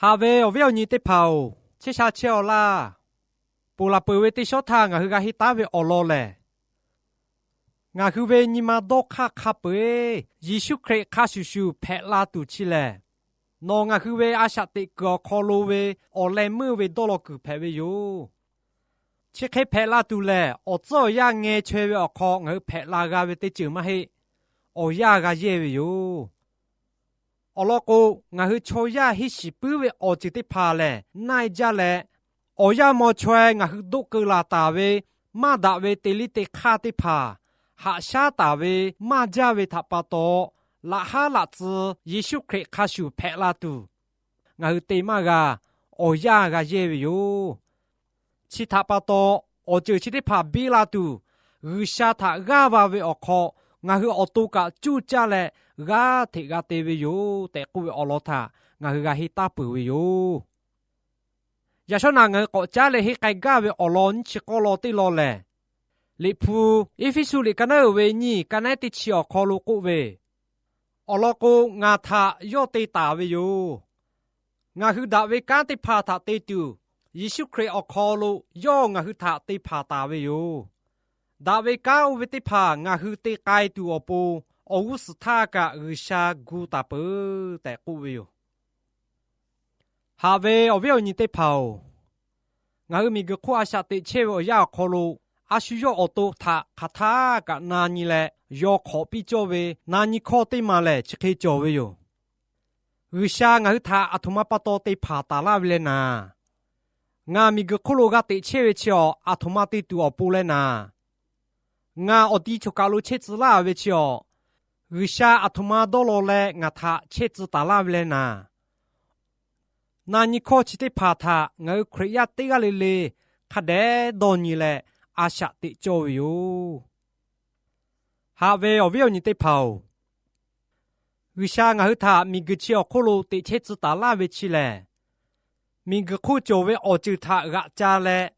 Haꞈ ve awˬ viˉ awˬ nyi teˇ hpaˍ-oˬ, chehˇ sha chehˇ-aw laˇ. Ponˬ laˬ peuˬ ve teˇ shawˉ htaˇ ngaˬ hui g'a henˇ taˉ ve awˬ lawn lehˬ, ngaˬ hui ve nyi ma dawˇ hk'aˇ hk'a peu-eˬ Yeˍsuˆ Hkriꞈ hk'a shuˍ shuˍ hpehꞈ la tuˬ chi lehˬ, nawˬ ngaˬ hui ve a shaꞈ teꞈ kuiˬ awˬ hk'aw lo ve awˬ leh meuˇ ve dawˇ law kuiˬ hpehꞈ ve yoˬ. Chi hk'e hpehꞈ la tuˬ lehˬ, awˬ tcuhˉ awˬ yanˇ ngeh chaweh ve awˬ hk'aw ngaˬ hui hpehꞈ la g'a ve teˇ ceuˬ maˇ heˆ. Awˬ yanˇ g'a yehˇ ve yoˬ. Awˬ lawn k'o, ngaˬ hui chaw yaˇ henˇ shiˍ puiˉ ve awˬ ceuˬ teˇ hpaˍ lehˬ naˆ-e jaˇ leh, awˬ yanˇ maw chaweh ngaˬ hui doˆ keu laˬ taˍ ve maˇ daꞈ ve te liˇ te hk'aˇ teˇ hpaˍ, haꞈ shaˉ taˍ ve maˇ jaˇ ve htaꞈ pa taw, laꞈ haˉ laꞈ tcuh Yeˍsuˆ Hkriꞈ hk'a shuˍ hpehꞈ la tuˬ, ngaˬ hui te maˇ g'a. Awˬ yanˇ g'a yehˇ ve yoˬ. Chi htaꞈ pa taw, awˬ ceuˬ chi teˇ hpaˍ biˇ la tuˬ, G'uiˬsha htaꞈ g'aˇ va ve awˬ hk'aw, ngaˬ hui awˬ to kaꞈ cuˇ caˇ leh g'aˇ hteꞈ g'a te ve yoˬ tehꞈ k'oˆ ve awˬ lawn htaꞈ ngaˬ hui g'a henˇ taˉ peuˬ ve yoˬ. Yaꞈ shawˉ naꞈ ngaˬ hui k'awꞈ caˉ leh henˇ k'ai gaˇ ve awˬ lawn nyiˇ chi k'awˇ law teˇ law lehˬ, Liꞈ hpu Eˇfeˇsuꞈ liꞈ ka naˉ uiˍ ve nyiˇ, ka naˉ teˇ chi awˬ hk'aw lo k'oˆ ve, Awˬ lawn k'o, ngaˬ htaꞈ yawˇ te taˍ ve yoˬ. Ngaˬ hui daꞈ ve kanˉ teˇ hpaˍ htaꞈ te tuˬ, Yeˍsuˆ Hkriꞈ awˬ hk'aw lo yawˇ ngaˬ hui htaꞈ te hpanˍ taˍ ve yoˬ. Daꞈ ve kanˉ oˇ ve teˇ hpaˍ ngaˬ hui te k'ai tuˬ awˬ pon, awˬ g'uˇ suhˍ htaˇ kaꞈ G'uiˬsha gu taˍ peuˬ tehꞈ k'oˆ ve yoˬ. Haꞈ ve awˬ viˉ awˬ nyi teˇ hpaˍ-oˬ, ngaˬ hui miˬguiˬ hk'oˆ a shaꞈ teꞈ chehˇ ve awˬ yanˇ awˬ hk'aw lo, a shu yawˇ awˬ to htaꞈ hk'aˬ htaˇ kaꞈ na nyi leh, yaw hk'awꞈ piˇ cawˇ ve na nyi hkawˇ teˇ maˬ lehˬ chi hk'e cawˬ ve yoˬ. G'uiˬsha ngaˬ hui htaꞈ aˬ htoꞈ ma pa taw te hpanˍ taˍ laˇ ve leh naˍ, ngaˬ miˬguiˬ hk'oˆ lo g'a teꞈ chehˇ ve chi awˬ aˬ htoꞈ ma te tuˬ awˬ pon leh naˍ, ngaˬ awˬ ti choˬ kaˬ lo chehˇ tcuh laˇ ve chi awˬ, G'uiˬsha aˬ htoꞈ ma dawˇ law leh ngaˬ htaꞈ chehˇ tcuh taˍ laˇ ve leh naˍ, na nyi hkawˇ chi teˇ hpaˍ htaꞈ ngaˬ hui Hkriꞈ yaˇ teˇ g'aˇ le le hk'a dehꞈ dawˇ nyi leh a shaꞈ teꞈ cawˇ ve yoˬ. Haꞈ ve awˬ viˉ awˬ nyi teˇ hpaˍ-oˬ, G'uiˬsha ngaˬ hui htaꞈ miˬguiˬ chi awˬ hk'oˆ lo teꞈ chehˇ tcuh taˍ laˇ ve chi lehˬ, miˬguiˬ hk'oˆ cawˬ ve awˬ ceuˬ htaꞈ g'aꞈ ca leh,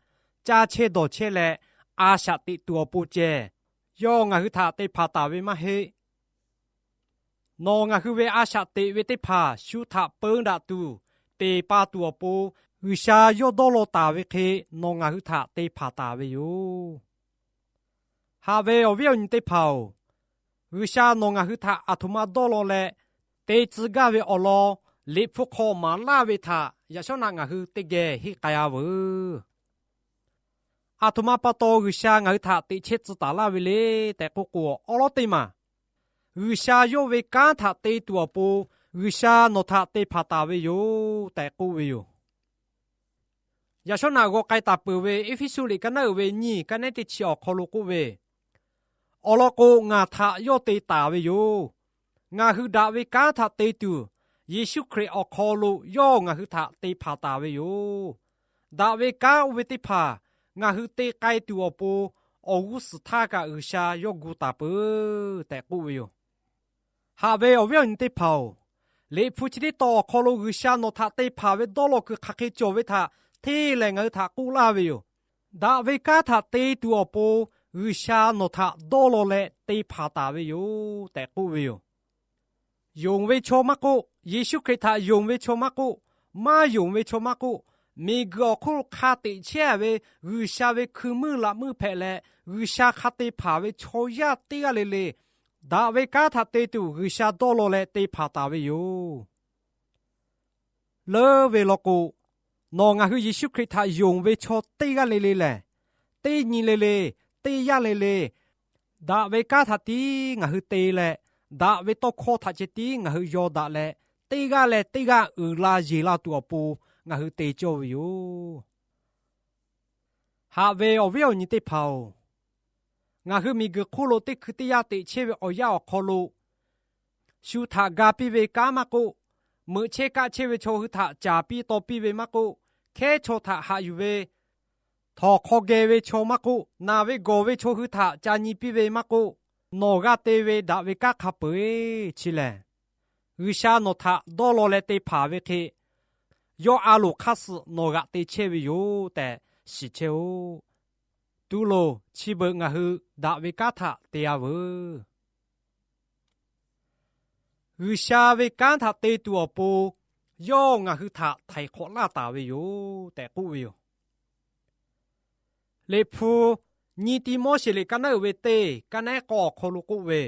caˇ chehˇ dawˬ chehˇ leh, a shaꞈ teꞈ tuˬ awˬ pon ceh, yawˇ ngaˬ hui htaꞈ te hpanˍ taˍ ve maˇ heˆ. Nawˬ ngaˬ hui ve a shaꞈ teꞈ ve teˇ hpaˍ shu htaꞈ peu daꞈ tuˬ, teˍ pa tuˬ awˬ pon, G'uiˬsha yawˇ dawˇ law taˍ ve hk'e nawˬ ngaˬ hui htaꞈ te hpanˍ taˍ ve yoˬ. Haꞈ ve awˬ viˉ awˬ nyi teˇ hpaˍ-oˬ, G'uiˬsha nawˬ ngaˬ hui htaꞈ aˬ htoꞈ ma dawˇ law leh, te tcuh gaˇ ve awˬ lawn Liꞈ hpu hk'aw maˍ laˇ ve htaꞈ yaꞈ shawˉ naꞈ ngaˬ hui teˇ geh henˇ k'ai-a veuˬ. Aˬ htoꞈ ma pa taw G'uiˬsha ngaˬ hui htaꞈ teꞈ chehˇ tcuh taˍ laˇ ve le tehꞈ k'oˆ k'o, awˉ lawˉ teˇ maˬ, G'uiˬsha yawˇ ve kanˉ htaꞈ te tuˬ awˬ pon, G'uiˬsha nawˬ htaꞈ te hpanˍ taˍ ve yoˬ tehꞈ k'oˆ ve yoˬ. Yaꞈ shawˉ naꞈ g'aw k'ai taˍ peuˬ ve Eˇfeˇsuꞈ liꞈ ka naˉ uiˍ ve nyiˇ, ka naˉ teˇ chi awˬ hk'aw lo k'oˆ ve, Awˬ lawn k'o, ngaˬ htaꞈ yawˇ te taˍ ve yoˬ. Ngaˬ hui daꞈ ve kanˉ htaꞈ te tuˬ, Yeˍsuˆ Hkriꞈ awˬ hk'aw lo yawˇ ngaˬ hui htaꞈ te hpanˍ taˍ ve yoˬ. Daꞈ ve kanˉ oˇ ve teˇ hpaˍ ngaˬ hui te k'ai tuˬ awˬ pon, awˬ g'uˇ suhˍ htaˇ kaꞈ G'uiˬsha yawˇ gu taˍ peuˬ tehꞈ k'oˆ ve yoˬ. Haꞈ ve awˬ viˉ awˬ nyi teˇ hpaˍ-oˬ, Liꞈ hpu chi teˇ taw awˬ hk'aw lo G'uiˬsha nawˬ htaꞈ te hpanˍ ve dawˇ law kuiˬ hk'aˬ hk'e cawˬ ve htaꞈ hteˇ lehˬ ngaˬ hui htaꞈ k'oˆ laˇ ve yoˬ. Daꞈ ve kanˉ htaꞈ te tuˬ awˬ pon G'uiˬsha nawˬ htaꞈ dawˇ law leh te hpanˍ taˍ ve yoˬ tehꞈ k'oˆ ve yoˬ. Yonˍ ve chaw maˇ k'oˆ, Yeˍsuˆ Hkriꞈ htaꞈ yonˍ ve chaw maˇ k'oˆ, maˇ yonˍ ve chaw maˇ k'oˆ, miˬguiˬ awˬ hk'oˆ lo hk'a teꞈ chehˇ ve G'uiˬsha ve hkui meuˇ laꞈ meuˇ hpehꞈ leh, G'uiˬsha hk'a te hpanˍ ve chaw yaˇ teˇ g'aˇ le le, daꞈ ve kanˉ htaꞈ te tuˬ G'uiˬsha dawˇ law leh te hpanˍ taˍ ve yoˬ. Leuˉ ve law k'o, nawˬ ngaˬ hui Yeˍsuˆ Hkriꞈ htaꞈ yonˍ ve chaw teˇ g'aˇ le le lehˬ, teˇ nyi le le, teˇ yanˇ le le, daꞈ ve kanˉ htaꞈ tiˉ ngaˬ hui te leh, daꞈ ve tawˇ hkawˇ htaꞈ ceh tiˉ ngaˬ hui yaw daꞈ leh, teˇ g'aˇ leh teˇ g'aˇ uiˍ la yeˬ la tuˬ awˬ pon ngaˬ hui te cawˇ ve yoˬ. Haꞈ ve awˬ viˉ awˬ nyi teˇ hpaˍ-oˬ, ngaˬ hui miˬguiˬ hk'oˆ lo teˇ hkui teˇ yanˇ teꞈ chehˇ ve awˬ yanˇ awˬ hk'aw lo, shu htaꞈ ga piˇ ve kanˉ maˇ k'oˆ, meuꞈ chehˇ kaˆ chehˇ ve chaw hui htaꞈ caˍ piˇ taw piˇ ve maˇ k'oˆ, hkehˉ chaw htaꞈ haꞈ yuˬ ve, htawnˍ hk'aw geh ve chaw maˇ k'oˆ, naˬ ve gawˬ ve chaw hui htaꞈ ca nyi piˇ ve maˇ k'oˆ, nawˬ g'a te ve daꞈ ve kanˉ hk'a peu-eˬ chi lehˬ, G'uiˬsha nawˬ htaꞈ dawˇ law leh te hpanˍ ve hk'e, yawˇ a loˍ hk'aˇ suh nawˬ g'aꞈ te chehˇ ve yoˬ tehꞈ shiˍ chehˇ-oˆ. Tu loˬ, chi beuꞈ ngaˬ hui daꞈ ve kanˉ htaꞈ te-a veuˬ. G'uiˬsha ve kanˉ htaꞈ te tuˬ awˬ pon, yawˇ ngaˬ hui htaꞈ htaiˍ hk'awꞈ laˇ taˍ ve yoˬ tehꞈ k'oˆ ve yoˬ. Liꞈ hpu nyiˇ Tiˆmoˉseˍ liꞈ ka naˉ uiˍ ve teˇ ka naˉ k'awˇ awˬ hk'aw lo k'oˆ ve,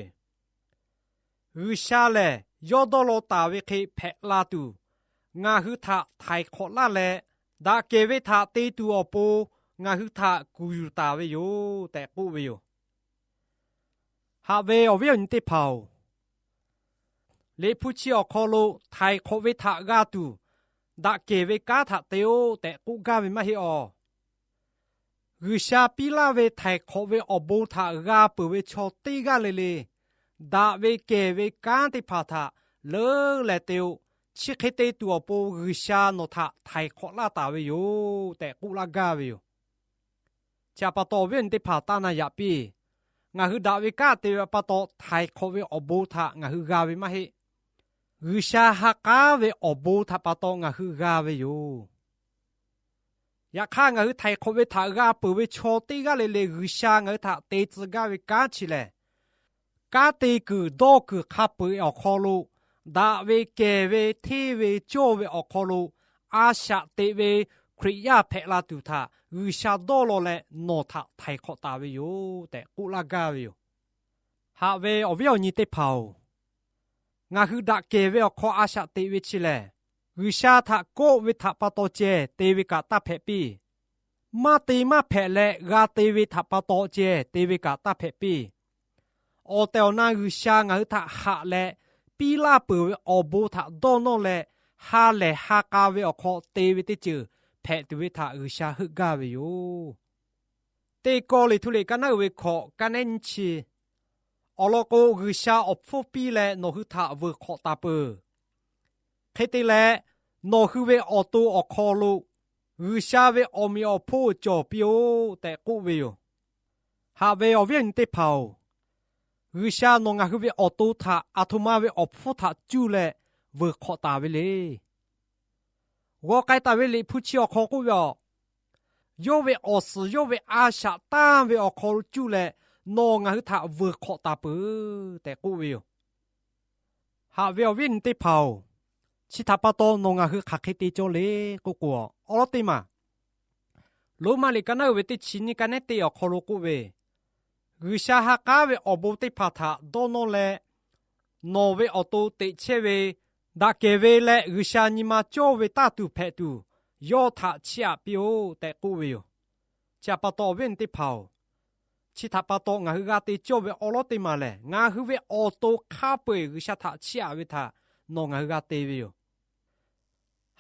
G'uiˬsha lehˬ yawˇ dawˇ law taˍ ve hk'e hpehꞈ la tuˬ, ngaˬ hui htaꞈ htaiˍ hk'awꞈ laˇ leh, daꞈ kehˬ ve htaꞈ te tuˬ awˬ pon ngaˬ hui htaꞈ kuˬ yuˬ taˍ ve yoˬ tehꞈ k'oˆ ve yoˬ. Haꞈ ve awˬ viˉ awˬ nyi teˇ hpaˍ-oˬ, Liꞈ hpu chi awˬ hk'aw lo htaiˍ hk'awꞈ ve htaꞈ g'a tuˬ, daꞈ kehˬ ve kanˉ htaꞈ te-o tehꞈ k'oˆ gaˇ ve maˇ heˆ awˬ. G'uiˬsha piˇ laˇ ve htaiˍ hk'awꞈ ve awˬ bon htaꞈ g'a peuˬ ve chaw teˇ g'aˇ le le, daꞈ ve kehˬ ve kanˉ teˇ hpaˍ htaꞈ leuˉ leh te-o. Chi hk'e te tuˬ awˬ pon G'uiˬsha nawˬ htaꞈ htaiˍ hk'awꞈ laˇ taˍ ve yoˬ tehꞈ k'oˆ laˇ gaˇ ve yoˬ. Chi htaꞈ pa taw awˬ viˉ awˬ nyi teˇ hpaˍ taˇ na yaꞈ piˇ. Ngaˬ hui daꞈ ve kanˉ te ve pa taw htaiˍ hk'awꞈ ve awˬ bon htaꞈ ngaˬ hui g'a ve maˇ heˆ. G'uiˬsha ha k'aˉ ve awˬ bon htaꞈ pa taw ngaˬ hui g'a ve yoˬ. Yaꞈ hk'aˇ, ngaˬ hui htaiˍ hk'awꞈ ve htaꞈ g'a peuˬ ve chaw teˇ g'aˇ le le G'uiˬsha ngaˬ hui htaꞈ te tcuh gaˇ ve kanˉ chi lehˬ, kanˉ te kuiˬ dawˇ kuiˬ hk'a peu-eˬ awˬ hk'aw lo, daꞈ ve kehˬ ve hteˇ ve cawˇ ve awˬ hk'aw lo, a shaꞈ teꞈ ve Hkriꞈ yaˇ hpehꞈ la tuˬ htaꞈ G'uiˬsha dawˇ law leh nawˬ htaꞈ htaiˍ hk'awꞈ taˍ ve yoˬ tehꞈ k'oˆ laˇ gaˇ ve yoˬ. Haꞈ ve awˬ viˉ awˬ nyi teˇ hpaˍ-oˬ, ngaˬ hui daꞈ kehˬ ve awˬ hk'aw a shaꞈ teꞈ ve chi lehˬ, G'uiˬsha htaꞈ kawˆ ve htaꞈ pa taw ceh te ve kaꞈ taˇ hpehꞈ piˇ. Maˇ te maˇ hpehꞈ leh g'a te ve htaꞈ pa taw ceh te ve kaꞈ taˇ hpehꞈ piˇ. Awˬ tehˬ awˬ na G'uiˬsha ngaˬ hui htaꞈ haꞈ leh, piˇ laˇ peuˬ ve awˬ bon htaꞈ dawˇ nawˇ leh, ha lehˬ ha k'a ve awˬ hk'aw te ve teˇ ceuˬ hpehꞈ tuˬ ve htaꞈ G'uiˬsha heuˆ gaˇ ve yoˬ. Teˇ Kawˇrenˍhtuˆ liꞈ ka naˉ uiˍ ve hkawꞈ ka naˉ nyiˇ chi awˬ lawn k'o, G'uiˬsha awˬ hpfuhˇ piˇ leh nawˬ hui htaꞈ vuiˬ hk'awꞈ taˍ peuˬ. Hk'e te leh, nawˬ hui ve awˬ to awˬ hk'aw lo G'uiˬsha ve awˬ meꞈ awˬ hponˇ cawˬ piˇ-oˆ tehꞈ k'oˆ ve yoˬ. Haꞈ ve awˬ viˉ awˬ nyi teˇ hpaˍ-oˬ, G'uiˬsha nawˬ ngaˬ hui ve awˬ to htaꞈ aˬ htoꞈ ma ve awˬ hpfuhˇ htaꞈ cuˇ leh vuiˬ hk'awꞈ taˍ ve le. G'aw k'ai taˍ ve Liꞈ hpu chi awˬ hk'aw k'oˆ ve, Yawˇ ve awˬ suhˍ yawˇ ve a shaꞈ tanˇ ve awˬ hk'aw lo cuˇ leh nawˬ ngaˬ hui htaꞈ vuiˬ hk'awꞈ taˍ peuˬ tehꞈ k'oˆ ve yoˬ. Haꞈ ve awˬ viˉ awˬ nyi teˇ hpaˍ-oˬ, chi htaꞈ pa taw nawˬ ngaˬ hui hk'aˬ hk'e te cawˇ le k'oˆ k'o, awˉ lawˉ teˇ maˬ Roˉmaꞈ liꞈ ka naˉ uiˍ ve teˇ chi nyiˇ ka naˉ teˇ awˬ hk'aw lo k'oˆ ve, G'uiˬsha ha k'aˉ ve awˬ bon teˇ hpaˍ htaꞈ dawˇ nawˇ leh, nawˬ ve awˬ to teꞈ chehˇ ve, daꞈ kehˬ ve leh G'uiˬsha nyi ma cawˇ ve tanˇ tuˬ hpehꞈ tuˬ, yawˇ htaꞈ chiˇ aꞈ piˇ-oˆ tehꞈ k'oˆ ve yoˬ. Chi htaꞈ pa taw awˬ viˉ awˬ nyi teˇ hpaˍ-oˬ, chi htaꞈ pa taw ngaˬ hui g'a te cawˇ ve awˉ lawˉ teˇ maˬ lehˬ, ngaˬ hui ve awˬ to hk'a peu-eˬ G'uiˬsha htaꞈ chiˇ aꞈ ve htaꞈ nawˬ ngaˬ hui g'a te ve yoˬ.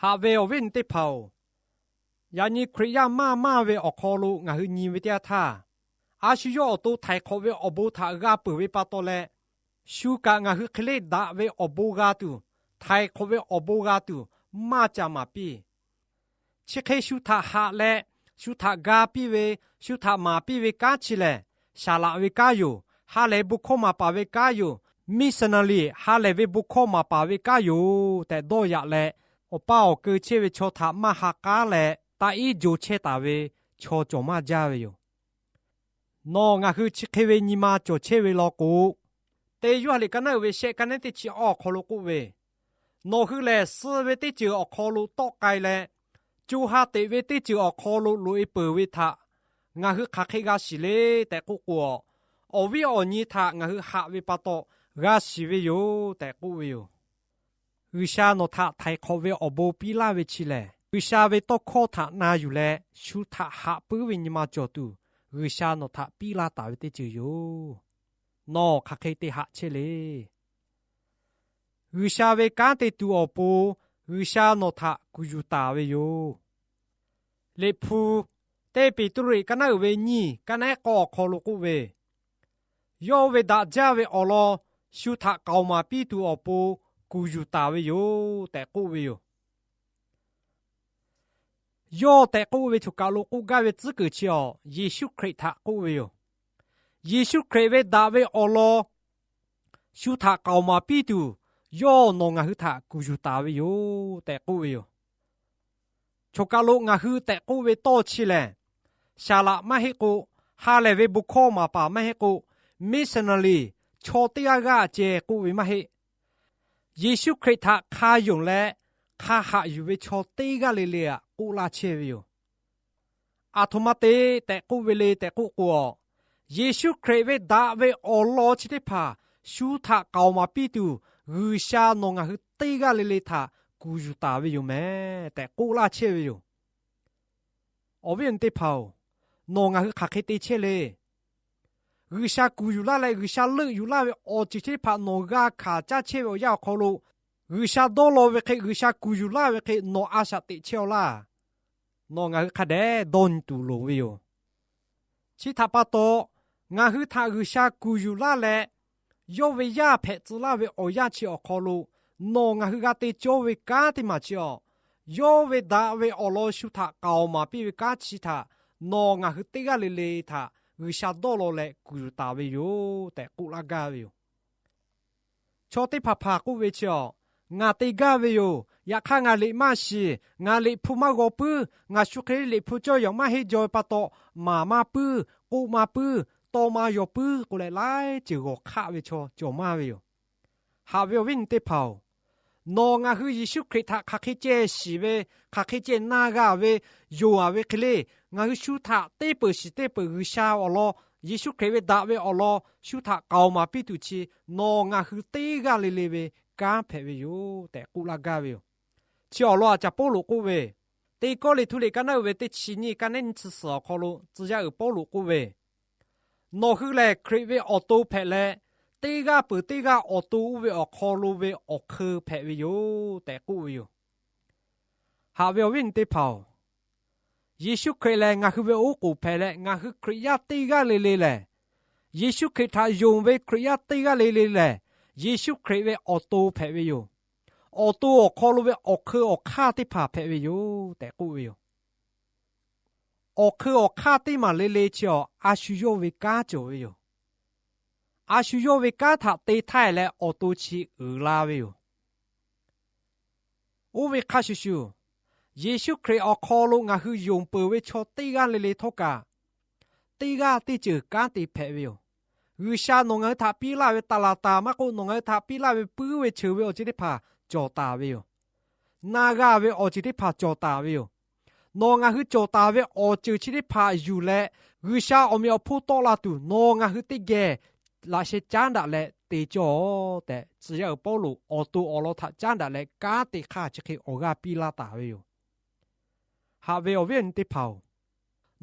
Haꞈ ve awˬ viˉ awˬ nyi teˇ hpaˍ-oˬ, yaꞈ nyi Hkriꞈ yaˇ maˇ maˇ ve awˬ hk'aw lo ngaˬ hui nyi ve teˇ yanˇ htaˇ, a shu yawˇ awˬ to htaiˍ hk'awꞈ ve awˬ bon htaꞈ g'a peuˬ ve pa taw leh, shu kaꞈ ngaˬ hui hk'e le daꞈ ve awˬ bon g'a tuˬ, htaiˍ hk'awꞈ ve awˬ bon g'a tuˬ maˇ ca maˍ piˇ. Chi hk'e shu htaꞈ haꞈ leh, shu htaꞈ ga piˇ ve, shu htaꞈ maˍ piˇ ve kanˉ chi lehˬ, saˍ laꞈ ve kanˉ yoˬ. Ha lehˬ ve bon hkawˇ maˍ paˍ ve kanˉ yoˬ. Missionary ha lehˬ ve bon hkawˇ maˍ paˍ ve kanˉ yoˬ tehꞈ dawˇ yaꞈ leh, awˬ paˇ awˬ keu chehˇ ve chaw htaꞈ maˇ ha k'aˉ leh taˇ iˉ jo chehˇ taˍ ve chaw cawˬ maˇ jaˇ ve yoˬ. Nawˬ ngaˬ hui chi hk'e ve nyi ma cawˬ chehˇ ve law k'o, teˇ Yoˇhanˬ liꞈ ka naˉ uiˍ ve shehˆ ka naˉ teˇ chi awˬ hk'aw lo k'oˆ ve, Nawˬ hui lehˬ suh ve teˇ ceuˬ awˬ hk'aw lo tawˆ k'ai leh, co ha teꞈ ve teˇ ceuˬ awˬ hk'aw lo loꞈ-e peuˬ ve htaꞈ ngaˬ hui hk'aˬ hk'e g'a shiˍ le tehꞈ k'oˆ k'o, awˬ viˉ awˬ nyi htaꞈ ngaˬ hui haꞈ ve pa taw g'a shiˍ ve yoˬ tehꞈ k'oˆ ve yoˬ. G'uiˬsha nawˬ htaꞈ htaiˍ hk'awꞈ ve awˬ bon piˇ laˇ ve chi lehˬ, G'uiˬsha ve tawˇ hkawˇ htaꞈ na yuˬ leh shu htaꞈ haꞈ puiˉ ve nyi ma cawˬ tuˬ, G'uiˬsha nawˬ htaꞈ piˇ laˇ taˍ ve teˇ ceuˬ yoˬ. Nawˬ hk'aˬ hk'e te haꞈ chehˇ le. G'uiˬsha ve kanˉ te tuˬ awˬ pon G'uiˬsha nawˬ htaꞈ kuˬ yuˬ taˍ ve yoˬ. Liꞈ hpu teˇ Peˍtruˆ liꞈ ka naˉ uiˍ ve nyiˇ ka naˉ k'awˇ awˬ hk'aw lo k'oˆ ve, Yawˇ ve daꞈ jaˇ ve awˬ lawn shu htaꞈ k'aoˍ maˍ piˇ tuˬ awˬ pon kuˬ yuˬ taˍ ve yoˬ tehꞈ k'oˆ ve yoˬ. Yawˇ tehꞈ k'oˆ ve choˬ kaˬ lo k'oˆ gaˇ ve tcuhˉ kuiˬ chi awˬ Yeˍsuˆ Hkriꞈ htaꞈ k'oˆ ve yoˬ. Yeˍsuˆ Hkriꞈ ve daꞈ ve awˬ lawn shu htaꞈ k'aoˍ maˍ piˇ tuˬ, yawˇ nawˬ ngaˬ hui htaꞈ kuˬ yuˬ taˍ ve yoˬ tehꞈ k'oˆ ve yoˬ. Choˬ kaˬ lo ngaˬ hui tehꞈ k'oˆ ve tawˇ chi lehˬ, saˍ laꞈ maˇ heˆ k'o, ha lehˬ ve bon hkawˇ maˍ paˍ maˇ heˆ k'o, missionary chaw teˇ g'aˇ g'aˇ ceh k'oˆ ve maˇ heˆ. Yeˍsuˆ Hkriꞈ htaꞈ hk'a yonˍ leh hk'a haꞈ yuˬ ve chaw teˇ g'aˇ le le htaꞈ k'oˆ laˇ chehˇ ve yoˬ. Aˬ htoꞈ ma te tehꞈ k'oˆ ve le tehꞈ k'oˆ k'o, Yeˍsuˆ Hkriꞈ ve daꞈ ve awˬ lawn chi teˇ hpaˍ shu htaꞈ k'aoˍ maˍ piˇ tuˬ, G'uiˬsha nawˬ ngaˬ hui teˇ g'aˇ le le htaꞈ kuˬ yuˬ taˍ ve yoˬ mehˍ tehꞈ k'oˆ laˇ chehˇ ve yoˬ. Awˬ viˉ awˬ nyi teˇ hpaˍ-oˬ, nawˬ ngaˬ hui hk'aˬ hk'e te chehˇ le. G'uiˬsha kuˬ yuˬ laˇ leh G'uiˬsha leuˆ yuˬ laˇ ve awˬ ceuˬ chi teˇ hpaˍ nawˬ g'a hkanˍ caˇ chehˇ ve awˬ yanˇ awˬ hk'aw lo, G'uiˬsha dawˇ law ve hk'e G'uiˬsha kuˬ yuˬ laˇ ve hk'e nawˬ a shaꞈ teꞈ chehˇ-aw laˇ. Nawˬ ngaˬ hui hk'a dehꞈ dawˇ nyi tuˬ loˍ ve yoˬ. Chi htaꞈ pa taw, ngaˬ hui htaꞈ G'uiˬsha kuˬ yuˬ laˇ leh, yawˇ ve yaˇ hpehꞈ tcuh laˇ ve awˬ yanˇ chi awˬ hk'aw lo, nawˬ ngaˬ hui g'a te cawˇ ve kanˉ teˇ maˬ chi awˬ, yawˇ ve daꞈ ve awˬ lawn shu htaꞈ k'aoˍ maˍ piˇ ve kanˉ chi htaꞈ nawˬ ngaˬ hui teˇ g'aˇ le le htaꞈ G'uiˬsha dawˇ law leh kuˬ yuˬ taˍ ve yoˬ tehꞈ k'oˆ laˇ gaˇ ve yoˬ. Chaw teˇ hpaˍ hpaˍ k'oˆ ve chi awˬ, ngaˬ te gaˇ ve yoˬ. Yaꞈ hk'aˇ ngaˬ liꞈ maˇ shiˍ, ngaˬ liꞈ hpu maˇ g'aw puiˉ, ngaˬ shu hk'e liꞈ hpu cawˇ yaꞈ maˇ heˆ jaw ve pa taw, maˍ maˇ puiˉ, k'oˆ maˇ puiˉ, tawˇ maˇ yaw puiˉ k'oˆ leh laiˉ ceuˬ g'awˬ hk'aˆ ve chaw cawˬ maˇ ve yoˬ. Haꞈ ve awˬ viˉ awˬ nyi teˇ hpaˍ-oˬ, nawˬ ngaˬ hui Yeˍsuˆ Hkriꞈ htaꞈ hk'aˬ hk'e ceh shiˍ ve, hk'aˬ hk'e ceh na g'a ve, yonˍ a ve hk'e le, ngaˬ hui shu htaꞈ teˇ peuˬ shiˍ teˇ peuˬ G'uiˬsha awˬ lawn, Yeˍsuˆ Hkriꞈ ve daꞈ ve awˬ lawn shu htaꞈ k'aoˍ maˍ piˇ tuˬ chi, nawˬ ngaˬ hui teˇ g'aˇ le le ve kanˉ hpehꞈ ve yoˬ tehꞈ k'oˆ laˇ gaˇ ve yoˬ. Chi awˬ lawn aꞈ caˍ Pawˇluꞈ k'oˆ ve, teˇ Kawˇrenˍhtuˆ liꞈ ka naˉ uiˍ ve teˇ chi nyiˇ ka nehˉ nyiˇ chi suhˍ awˬ hk'aw lo tcuh yaˇ uiˍ Pawˇluꞈ k'oˆ ve, nawˬ hui lehˬ Hkriꞈ ve awˬ to hpehꞈ leh, teˇ g'aˇ peuˬ teˇ g'aˇ awˬ to oˇ ve awˬ hk'aw lo ve awˬ hk'eun hpehꞈ ve yoˬ tehꞈ k'oˆ ve yoˬ. Haꞈ ve awˬ viˉ awˬ nyi teˇ hpaˍ-oˬ, Yeˍsuˆ Hkriꞈ lehˬ ngaˬ hui ve oˉ k'oˍ hpehꞈ leh, ngaˬ hui Hkriꞈ yaˇ teˇ g'aˇ le le lehˬ, Yeˍsuˆ Hkriꞈ htaꞈ yonˍ ve Hkriꞈ yaˇ teˇ g'aˇ le le lehˬ, Yeˍsuˆ Hkriꞈ ve awˬ to hpehꞈ ve yoˬ. Awˬ to awˬ hk'aw lo ve awˬ hk'eun awˬ hk'aˇ teˇ hpaˍ hpehꞈ ve yoˬ tehꞈ k'oˆ ve yoˬ. Awˬ hk'eun awˬ hk'aˇ teˇ maˬ le le chi awˬ, a shu yawˇ ve kanˉ cawˬ ve yoˬ. A shu yawˇ ve kanˉ htaꞈ te htaˇ leh awˬ to chi uiˍ la ve yoˬ. Oˇ ve hk'a shuˍ shuˍ, Yeˍsuˆ Hkriꞈ awˬ hk'aw lo ngaˬ hui yonˍ peuˬ ve chaw teˇ g'aˇ le le htawˇ kaꞈ, teˇ g'aˇ teˇ ceuˬ kanˉ te hpehꞈ ve yoˬ. G'uiˬsha nawˬ ngaˬ hui htaꞈ piˇ laˇ ve taˍ laˍ taˍ maˇ k'oˆ, nawˬ ngaˬ hui htaꞈ piˇ laˇ ve puiˉ ve cheuˬ ve awˬ ceuˬ teˇ hpaˍ cawˬ taˍ ve yoˬ. Na g'a ve awˬ ceuˬ teˇ hpaˍ cawˬ taˍ ve yoˬ. Nawˬ ngaˬ hui cawˬ taˍ ve awˬ ceuˬ chi teˇ hpaˍ yuˬ leh, G'uiˬsha awˬ meꞈ awˬ hponˇ tawˆ la tuˬ nawˬ ngaˬ hui teˇ geh laꞈ sheh caˉ daꞈ leh te cawˇ tehꞈ, tcuh yaˇ uiˍ Pawˇluꞈ awˬ to awˬ lawn htaꞈ caˉ daꞈ leh kanˉ te hk'aˇ chi hk'e awˬ g'aˇ piˇ laˇ taˍ ve yoˬ. Haꞈ ve awˬ viˉ awˬ nyi teˇ hpaˍ-oˬ,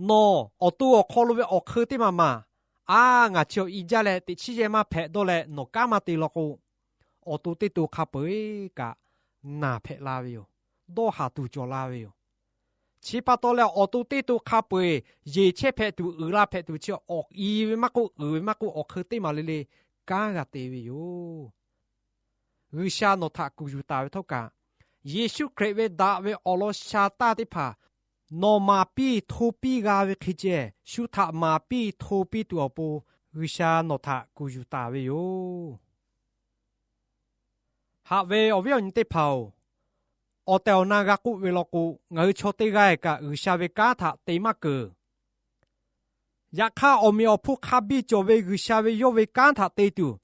nawˬ awˬ to awˬ hk'aw lo ve awˬ hk'eun teˇ maˬ maˬ, a, ngaˬ chi awˬ i jaˇ leh teꞈ chiˉ yehˇ maˇ hpehꞈ dawˇ leh nawˬ kanˉ maˇ te law k'o, awˬ to teˇ to hk'a peu-eˬ kaꞈ naˬ hpehꞈ la ve yoˬ. Dawˇ haˍ tuˬ cawˬ la ve yoˬ. Chi pa taw leh awˬ to teˇ to hk'a peu-eˬ yeˬ chehˇ hpehꞈ tuˬ, uiˍ la hpehꞈ tuˬ chi awˬ i ve maˇ k'oˆ, uiˍ ve maˇ k'oˆ, awˬ hk'eun teˇ maˬ le le kanˉ g'a te ve yoˬ. G'uiˬsha nawˬ htaꞈ kuˬ yuˬ taˍ ve htawˇ kaꞈ, Yeˍsuˆ Hkriꞈ ve daꞈ ve awˬ lawn sha taˇ teˇ hpaˍ nawˬ maˍ piˇ hto piˇ g'a ve hk'e ceh, shu htaꞈ maˍ piˇ hto piˇ tuˬ awˬ pon G'uiˬsha nawˬ htaꞈ kuˬ yuˬ taˍ ve yoˬ. Haꞈ ve awˬ viˉ awˬ nyi teˇ hpaˍ-oˬ, awˬ tehˬ awˬ na g'a k'oˆ ve law k'o, ngaˬ hui chaw teˇ g'aˇ kaꞈ G'uiˬsha ve kanˉ htaꞈ te maˇ keunˍ. Yaꞈ hk'aˇ, awˬ meꞈ awˬ hponˇ hk'a biˇ cawˬ ve G'uiˬsha ve yawˇ ve kanˉ htaꞈ te tuˬ,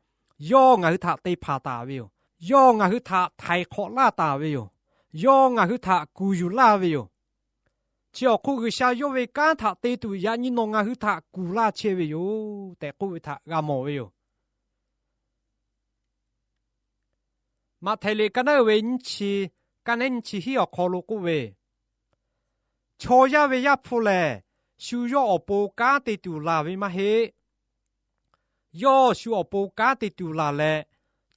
yawˇ ngaˬ hui htaꞈ te hpanˍ taˍ ve yoˬ. Yawˇ ngaˬ hui htaꞈ htaiˍ hk'awꞈ laˇ taˍ ve yoˬ. Yawˇ ngaˬ hui htaꞈ kuˬ yuˬ laˇ ve yoˬ. Chi awˬ hk'oˆ G'uiˬsha yawˇ ve kanˉ htaꞈ te tuˬ yaꞈ nyi nawˬ ngaˬ hui htaꞈ kuˬ laˇ chehˇ ve yoˬ tehꞈ k'oˆ ve htaꞈ g'a mawˬ ve yoˬ. Maꞈhtehˍ liꞈ ka naˉ uiˍ ve nyiˇ chi, ka nehˉ nyiˇ chi hiˉ awˬ hk'aw lo k'oˆ ve, Chaw yaˇ ve Yaˇ hpu lehˬ, shu yawˇ awˬ pon kanˉ te tuˬ laˬ ve maˇ heˆ. Yawˇ shu awˬ pon kanˉ te tuˬ laˬ leh,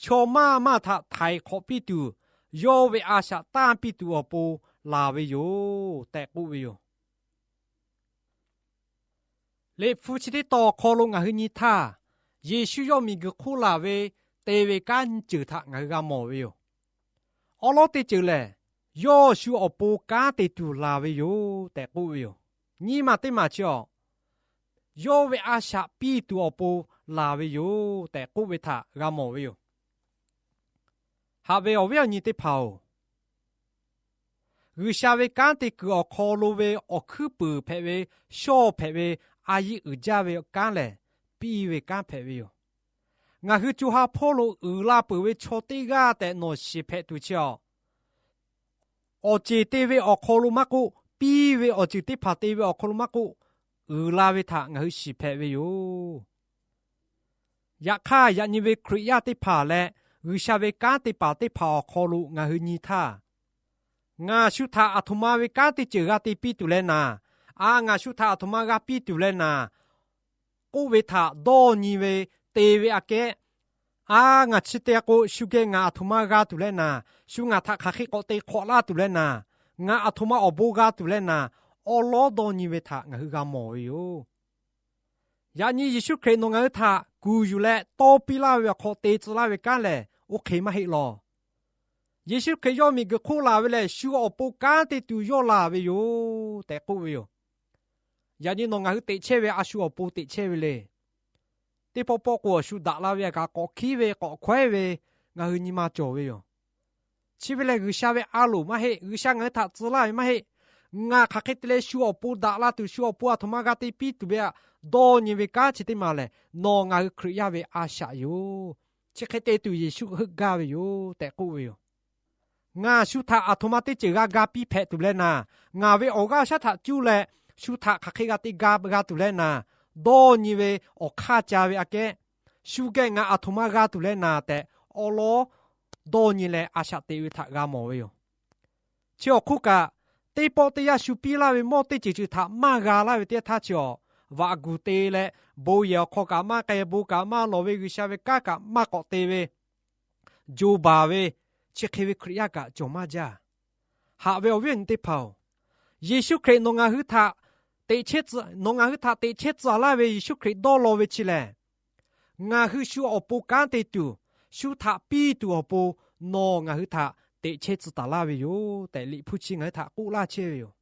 chaw maˇ maˇ htaꞈ htaiˍ hk'awꞈ piˇ tuˬ, yawˇ ve a shaꞈ tanˇ piˇ tuˬ awˬ pon laˬ ve yoˬ tehꞈ k'oˆ ve yoˬ. Liꞈ hpu chi teˇ tawn awˬ hk'aw lo ngaˬ hui nyi htaˇ, Yeˍsuˆ yawˇ miˬguiˬ hk'oˆ laˬ ve te ve kanˉ nyiˇ ceuˬ htaꞈ ngaˬ hui g'a mawˬ ve yoˬ. Awˉ lawˉ teˇ ceuˬ lehˬ, yawˇ shu awˬ pon kanˉ te tuˬ laˬ ve yoˬ tehꞈ k'oˆ ve yoˬ. Nyiˇ maˬ teˇ maˬ chi awˬ, yawˇ ve a shaꞈ piˇ tuˬ awˬ pon laˬ ve yoˬ tehꞈ k'oˆ ve htaꞈ g'a mawˬ ve yoˬ. Haꞈ ve awˬ viˉ awˬ nyi teˇ hpaˍ-oˬ, G'uiˬsha ve kanˉ te kuiˬ awˬ hk'aw lo ve awˬ hkuiˉ puiˍ hpehꞈ ve, shawˇ hpehꞈ ve, a yiˇ uiˍ jaˇ ve kanˉ lehˬ, piˇ ve kanˉ hpehꞈ ve yoˬ. Ngaˬ hui co ha hpawˇ lo uiˍ la peuˬ ve chaw teˇ g'aˇ tehꞈ nawˬ shiˍ hpehꞈ tuˬ chi awˬ, awˬ ceˬ te ve awˬ hk'aw lo maˇ k'oˆ, piˇ ve awˬ ceuˬ teˇ hpaˍ te ve awˬ hk'aw lo maˇ k'oˆ, uiˍ la ve htaꞈ ngaˬ hui shiˍ hpehꞈ ve yoˬ. Yaꞈ hk'aˇ, yaꞈ nyi ve Hkriꞈ yaˇ teˇ hpaˍ leh G'uiˬsha ve kanˉ te paˍ teˇ hpaˍ awˬ hk'aw lo ngaˬ hui nyi htaˇ, ngaˬ shu htaꞈ aˬ htoꞈ ma ve kanˉ teˇ ceuˬ g'a te piˇ tuˬ leh naˍ, a, ngaˬ shu htaꞈ aˬ htoꞈ ma g'a piˇ tuˬ leh naˍ k'oˆ ve htaꞈ dawˇ nyi ve te ve aꞈ kehˉ, a, ngaˬ chi te k'o, shu geh ngaˬ aˬ htoꞈ ma g'a tuˬ leh naˍ, shu ngaˬ htaꞈ hk'aˬ hk'e k'awꞈ te hk'awꞈ laˇ tuˬ leh naˍ, ngaˬ aˬ htoꞈ ma awˬ bon g'a tuˬ leh naˍ, awˉ lawˉ dawˇ nyi ve htaꞈ ngaˬ hui g'a mawˬ ve yoˬ. Yaꞈ nyi Yeˍsuˆ Hkriꞈ nawˬ ngaˬ hui htaꞈ kuˬ yuˬ leh tawˇ piˇ laˇ ve awˬ hk'aw te tcuh laˇ ve kanˉ lehˬ, oˇ hk'e maˇ heˆ lawˬ. Yeˍsuˆ Hkriꞈ yawˇ miˬguiˬ hk'oˆ laˬ ve lehˬ, shu awˬ pon kanˉ te tuˬ yawˇ laˬ ve yoˬ tehꞈ k'oˆ ve yoˬ. Yaꞈ nyi nawˬ ngaˬ hui teꞈ chehˇ ve a shu awˬ pon teꞈ chehˇ ve le. Teˇ pawˆ pawˆ k'o, awˬ shu daꞈ la ve a kaꞈ k'awꞈ hkiˉ ve k'awꞈ hkawehˉ ve ngaˬ hui nyi ma cawˬ ve yoˬ. Chi ve lehˬ, G'uiˬsha ve a loˍ maˇ heˆ. G'uiˬsha ngaˬ hui htaꞈ tcuh laˇ ve maˇ heˆ. Ngaˬ hk'aˬ hk'e te leh shu awˬ pon daꞈ la tuˬ, shu awˬ pon aˬ htoꞈ ma g'a te piˇ tuˬ ve aꞈ dawˇ nyi ve kanˉ chi teˇ maˬ lehˬ, nawˬ ngaˬ hui Hkriꞈ yaˇ ve a shaꞈ yoˬ. Chi hk'e te tuˬ Yeˍsuˆ heuˆ gaˇ ve yoˬ tehꞈ k'oˆ ve yoˬ. Ngaˬ shu htaꞈ aˬ htoꞈ ma teˇ ceuˬ g'a ga piˇ hpehꞈ tuˬ leh naˍ, ngaˬ ve awˬ g'aˇ shaˉ htaꞈ cuˇ leh shu htaꞈ hk'aˬ hk'e g'a te ga g'a tuˬ leh naˍ, dawˇ nyi ve awˬ hk'aˇ ca ve aꞈ kehˉ, shu geh ngaˬ aˬ htoꞈ ma g'a tuˬ leh naˍ tehꞈ, awˉ lawˉ dawˇ nyi leh a shaꞈ teꞈ ve htaꞈ g'a mawˬ ve yoˬ. Chi awˬ hk'oˆ kaꞈ, teˇ pawˆ teˇ yanˇ shu piˇ laˇ ve mawˇ teˇ ceuˬ ceuˬ htaꞈ maˇ g'a laˇ ve teˇ yanˇ htaˇ chi awˬ, vaꞈ guˬ te leh, bon yehˬ awˬ hk'aw kaꞈ maˇ k'ai, bon kaꞈ maˇ lawˬ ve, G'uiˬsha ve kanˉ kaꞈ maˇ k'awꞈ te ve, jo baˬ ve, chi hk'e ve Hkriꞈ yaˇ kaꞈ cawˬ maˇ jaˇ. Haꞈ ve awˬ viˉ awˬ nyi teˇ hpaˍ-oˬ, Yeˍsuˆ Hkriꞈ nawˬ ngaˬ hui htaꞈ teꞈ chehˇ tcuh, nawˬ ngaˬ hui htaꞈ teꞈ chehˇ tcuh laˇ ve Yeˍsuˆ Hkriꞈ dawˇ law ve chi lehˬ, ngaˬ hui shu awˬ pon kanˉ te tuˬ, shu htaꞈ piˇ tuˬ awˬ pon nawˬ ngaˬ hui htaꞈ teꞈ chehˇ tcuh taˍ laˇ ve yoˬ tehꞈ, Liꞈ hpu chi ngaˬ hui htaꞈ k'oˆ laˇ chehˇ ve yoˬ.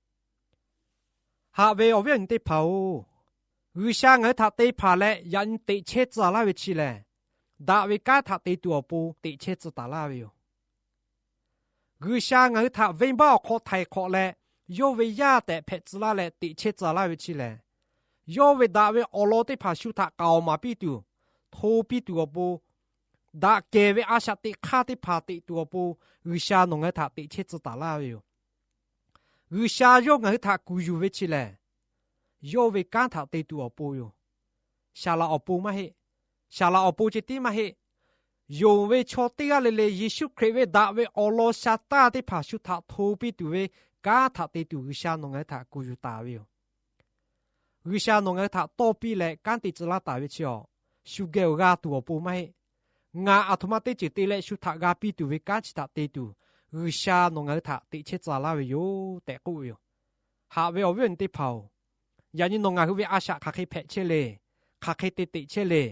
Haꞈ ve awˬ viˉ awˬ nyi teˇ hpaˍ-oˬ, G'uiˬsha ngaˬ hui htaꞈ te hpanˍ leh yaꞈ nyi teꞈ chehˇ tcuh laˇ ve chi lehˬ, daꞈ ve kanˉ htaꞈ te tuˬ awˬ pon teꞈ chehˇ tcuh taˍ laˇ ve yoˬ. G'uiˬsha ngaˬ hui htaꞈ venˇbaˆ awˬ hk'aw htaiˍ hk'awꞈ leh, yawˇ ve yaˇ tehꞈ hpehꞈ tcuh laˇ leh teꞈ chehˇ tcuh laˇ ve chi lehˬ, yawˇ ve daꞈ ve awˬ lawn teˇ hpaˍ shu htaꞈ k'aoˍ maˍ piˇ tuˬ, hto piˇ tuˬ awˬ pon, daꞈ kehˬ ve a shaꞈ teꞈ hk'aˇ teˇ hpaˍ teꞈ tuˬ awˬ pon, G'uiˬsha nawˬ ngaˬ hui htaꞈ teꞈ chehˇ tcuh taˍ laˇ ve yoˬ. G'uiˬsha yawˇ ngaˬ hui htaꞈ kuˬ yuˬ ve chi lehˬ, yawˇ ve kanˉ htaꞈ te tuˬ awˬ pon yoˬ. Saˍ laꞈ awˬ pon maˇ heˆ. Saˍ laꞈ awˬ pon ceh tiˉ maˇ heˆ. Yonˍ ve chaw teˇ g'aˇ le le Yeˍsuˆ Hkriꞈ ve daꞈ ve awˬ lawn sha taˇ teˇ hpaˍ shu htaꞈ hto piˇ tuˬ ve kanˉ htaꞈ te tuˬ G'uiˬsha nawˬ ngaˬ hui htaꞈ kuˬ yuˬ taˍ ve yoˬ. G'uiˬsha nawˬ ngaˬ hui htaꞈ tawˇ piˇ leh kanˉ te tcuh laˇ taˍ ve chi awˬ, shu geh awˬ g'a tuˬ awˬ pon maˇ heˆ. Ngaˬ aˬ htoꞈ ma teˇ ceuˬ te leh shu htaꞈ g'a piˇ tuˬ ve kanˉ chi htaꞈ te tuˬ, G'uiˬsha nawˬ ngaˬ hui htaꞈ teꞈ chehˇ tcuh laˇ ve yoˬ tehꞈ k'oˆ ve yoˬ. Haꞈ ve awˬ viˉ awˬ nyi teˇ hpaˍ-oˬ, yaꞈ nyi nawˬ ngaˬ hui ve a shaꞈ hk'aˬ hk'e hpehꞈ chehˇ le, hk'aˬ hk'e te teꞈ chehˇ le.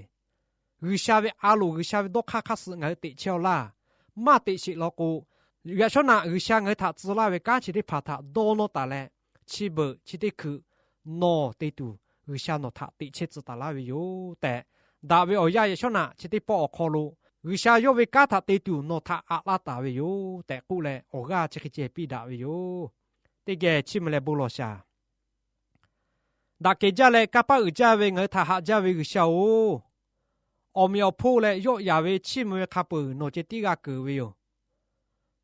G'uiˬsha ve a loˍ, G'uiˬsha ve dawˇ hk'aˇ hk'aˇ suh ngaˬ hui teꞈ chehˇ-aw laˇ. Maˇ teꞈ sheˍ law k'o, yaꞈ shawˉ naꞈ G'uiˬsha ngaˬ hui htaꞈ tcuh laˇ ve kanˉ chi teˇ hpaˍ htaꞈ dawˇ nawˇ taˍ leh, chi beuꞈ chi teˇ hkui nawˬ te tuˬ G'uiˬsha nawˬ htaꞈ teꞈ chehˇ tcuh taˍ laˇ ve yoˬ tehꞈ, daꞈ ve awˬ yanˇ yaꞈ shawˉ naꞈ chi teˇ pawˆ awˬ hk'aw lo G'uiˬsha yawˇ ve kanˉ htaꞈ te tuˬ nawˬ htaꞈ aꞈ laˇ taˍ ve yoˬ tehꞈ k'oˆ leh, awˬ g'aˇ chi hk'e ceh piˇ daꞈ ve yoˬ. Teˇ geh chiˇ mvuh leh bon lawˬ shaˍ. Daꞈ kehˬ jaˇ leh kanˇ paˆ uiˍ jaˇ ve ngaˬ hui htaꞈ haꞈ jaˇ ve G'uiˬsha-oˬ, awˬ meꞈ awˬ hponˇ leh yawˆ yanˍ ve chiˇ mvuh ve hk'a peu-eˬ nawˬ ceh tiˉ g'a keunˍ ve yoˬ.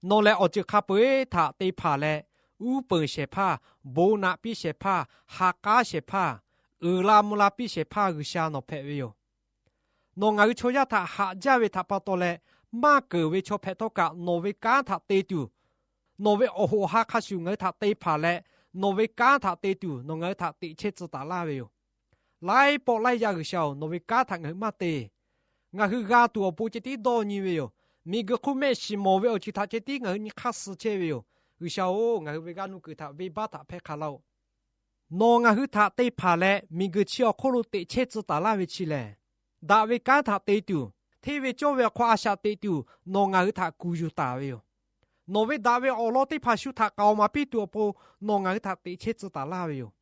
Nawˬ lehˬ awˬ ceuˬ hk'a peu-eˬ htaꞈ te hpanˍ leh, uˉ peunˍ shehˍ hpaˇ, bon naꞈ piˇ shehˍ hpaˇ, ha k'aˉ shehˍ hpaˇ, uiˍ la mvuh la piˇ shehˍ hpaˇ G'uiˬsha nawˬ hpehꞈ ve yoˬ. Nawˬ ngaˬ hui chaw yaˇ htaꞈ haꞈ jaˇ ve htaꞈ pa taw leh, maˇ keunˍ ve chaw hpehꞈ htawˇ kaꞈ nawˬ ve kanˉ htaꞈ te tuˬ, nawˬ ve awˬ hoꞈ awˬ ha hk'a shuˍ ngaˬ hui htaꞈ te hpanˍ leh, nawˬ ve kanˉ htaꞈ te tuˬ nawˬ ngaˬ hui htaꞈ teꞈ chehˇ tcuh taˍ laˇ ve yoˬ. Laiˉ pawˆ laiˉ yaˇ G'uiˬsha-oˬ, nawˬ ve kanˉ htaꞈ ngaˬ hui maˇ te. Ngaˬ hui g'a tuˬ awˬ pon ceh tiˉ dawˇ nyi ve yoˬ. Miˬguiˬ hk'oˆ mehˆ shiˍ mawˬ ve awˬ ceuˬ htaꞈ ceh tiˉ ngaˬ hui nyi hk'aˇ suh chehˇ ve yoˬ. G'uiˬsha-oˬ, ngaˬ hui ve g'aˇ nuˇ kuiˬ htaꞈ venˇbaˆ htaꞈ hpehˇ hk'a laˇ-oˆ. Nawˬ ngaˬ hui htaꞈ te hpanˍ leh, miˬguiˬ chi awˬ hk'oˆ lo teꞈ chehˇ tcuh taˍ laˇ ve chi lehˬ, daꞈ ve kanˉ htaꞈ te tuˬ, hteˇ ve cawˇ ve awˬ hk'aw a shaꞈ teꞈ tuˬ nawˬ ngaˬ hui htaꞈ kuˬ yuˬ taˍ ve yoˬ. Nawˬ ve daꞈ ve awˬ lawn teˇ hpaˍ shu htaꞈ k'aoˍ maˍ piˇ tuˬ awˬ pon nawˬ ngaˬ hui htaꞈ teꞈ chehˇ tcuh taˍ laˇ ve yoˬ.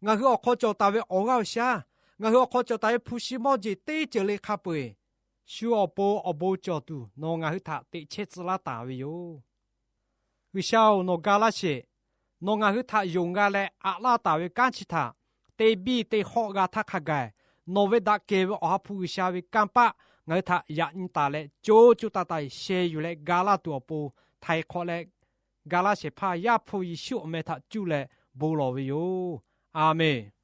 Ngaˬ hui awˬ hk'aw cawˬ taˍ ve awˬ g'aˇ awˬ shaˉ, ngaˬ hui awˬ hk'aw cawˬ taˍ ve hpu shi mawˇ jeˬ teˇ ceuˬ le hk'a peu-eˬ, shu awˬ pon awˬ bon cawˬ tuˬ nawˬ ngaˬ hui htaꞈ teꞈ chehˇ tcuh laˇ taˍ ve yoˬ. G'uiˬsha-oˬ, nawˬ ga laˇ sheˍ. Nawˬ ngaˬ hui htaꞈ yonˍ g'a leh aꞈ laˇ taˍ ve kanˉ chi htaꞈ te biˇ te hawˆ g'a htaˇ hk'a gaˬ, nawˬ ve daꞈ kehˬ ve Awˬ ha hpu G'uiˬsha ve kanˇ paˆ ngaˬ hui htaꞈ yaꞈ nyi taˍ leh, co co taiˍ taiˍ sheh yuˬ leh ga laˇ tuˬ awˬ pon htaiˍ hk'awꞈ leh ga laˇ shehˍ hpaˇ Yaˇ hpu Yeˍsuˆ awˬ meh htaꞈ cuˇ leh bon lawˬ ve yoˬ. A menˬ.